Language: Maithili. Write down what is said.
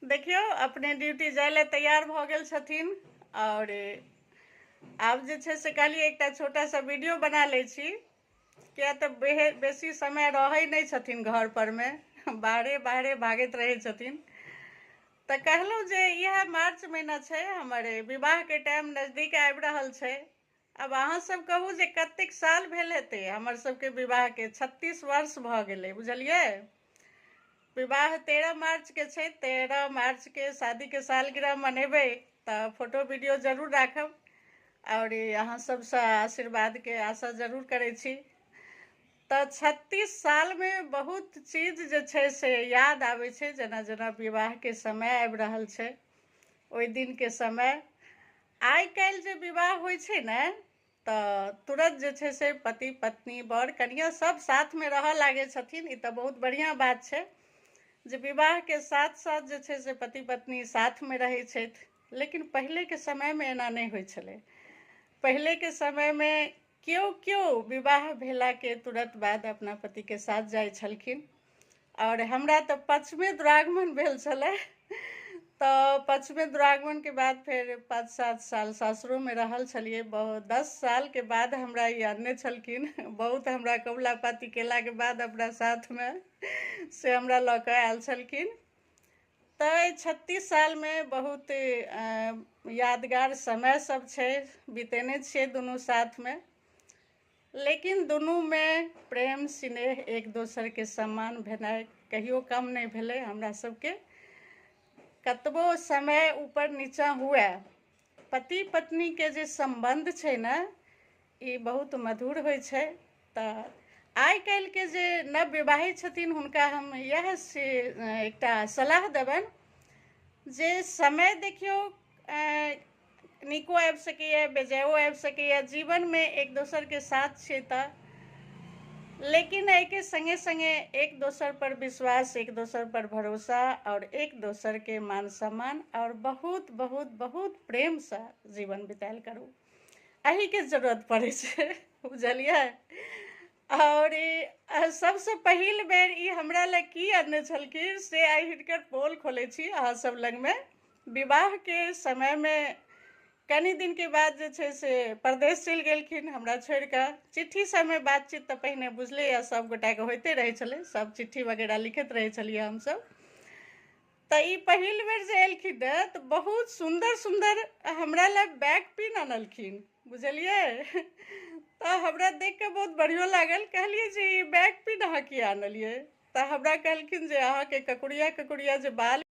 देखियौ अपने ड्यूटी जाय लए तैयार भऽ गेल छथिन आओर आब जे छै से कहलियै एकटा छोटा सा वीडियो बना लै छी, किया तऽ बेसी समय रहै नहि छथिन घर परमे, बाहरे बाहरे भागैत रहै छथिन। तऽ कहलहुँ जे इएह मार्च महीना छै, हमर विवाहके टाइम नजदीक आबि रहल छै। आब अहाँ सब कहू जे कतेक साल भेल हेतै हमर सबके विवाहके? 36 वर्ष भऽ गेलै, बुझलियै? विवाह 13 मार्चके छै। 13 मार्चके शादीके सालगिरह मनेबै तऽ फोटो वीडियो जरूर राखब आओर अहाँ सबसँ आशीर्वादके आशा जरूर करै छी। तऽ 36 सालमे बहुत चीज जे छै से याद आबै छै, जेना जेना विवाहके समय आबि रहल छै, ओहि दिनके समय। आइ काल्हि जे विवाह होइ छै ने तऽ तुरन्त जे छै से पति पत्नी वर कनिआँ सब साथमे रहऽ लागै छथिन। ई तऽ बहुत बढ़िआँ बात छै जे विवाहके साथ साथ जे छै से पति पत्नी साथमे रहै छथि। लेकिन पहिलेके समयमे एना नहि होइ छलै। पहिलेके समयमे केओ केओ विवाह भेलाके तुरन्त बाद अपना पतिके साथ जाइ छलखिन। आओर हमरा तऽ पचमे दुरागमन भेल छलै, तऽ पचमे दुरागमनके बाद फेर 5-7 साल सासुरोमे रहल छलियै। बहुत 10 सालके बाद हमरा ई आनने छलखिन। बहुत हमरा कबुला पाती केलाके बाद अपना साथमे से हमरा लऽ कऽ आयल छलखिन। तऽ 36 सालमे बहुत यादगार समय सब छै, बितेने छियै दुनू साथमे। लेकिन दुनूमे प्रेम स्नेह एक दोसरके सम्मान भेनाइ कहियो कम नहि भेलै हमरा सबके। कतबो समय ऊपर नीचाँ हुए, पति पत्नीके जे सम्बन्ध छै ने, ई बहुत मधुर होइ छै। तऽ आइ काल्हिके जे नव विवाहित छथिन हुनका हम इएह से एकटा सलाह देबनि जे समय देखियौ नीको आबि सकैए, बेजायो आबि सकैए, जीवनमे एक दोसरके साथ छै तऽ, लेकिन एहिके सङ्गे सङ्गे एक दोसर पर विश्वास, एक दोसर पर भरोसा आओर एक दोसरके मान सम्मान आओर बहुत बहुत बहुत प्रेमसँ जीवन बितायल करू, एहिके जरूरत पड़ै छै, बुझलियै? आओर ई सबसँ पहिल बेर ई हमरा लए की अनने छलखिन से आइ हिनकर पोल खोलै छी अहाँ सब लगमे। विवाहके समयमे कनि दिनके बाद जे छै से परदेश चलि गेलखिन हमरा छोड़िकऽ। चिट्ठी सबमे बातचीत तऽ पहिने बुझले यऽ सब गोटाके होइते रहै छलै, सब चिट्ठी वगैरह लिखैत रहै छलियै हमसब। तऽ ई पहिल बेर जे एलखिन ने तऽ बहुत सुन्दर सुन्दर हमरा लए बैक पिन अनलखिन, बुझलियै? तऽ हमरा देख कऽ बहुत बढ़िओ लागल। कहलियै जे ई बैक पिन अहाँ किया आनलियै? तऽ हमरा कहलखिन जे अहाँके ककुरिया ककुरिया जे बाल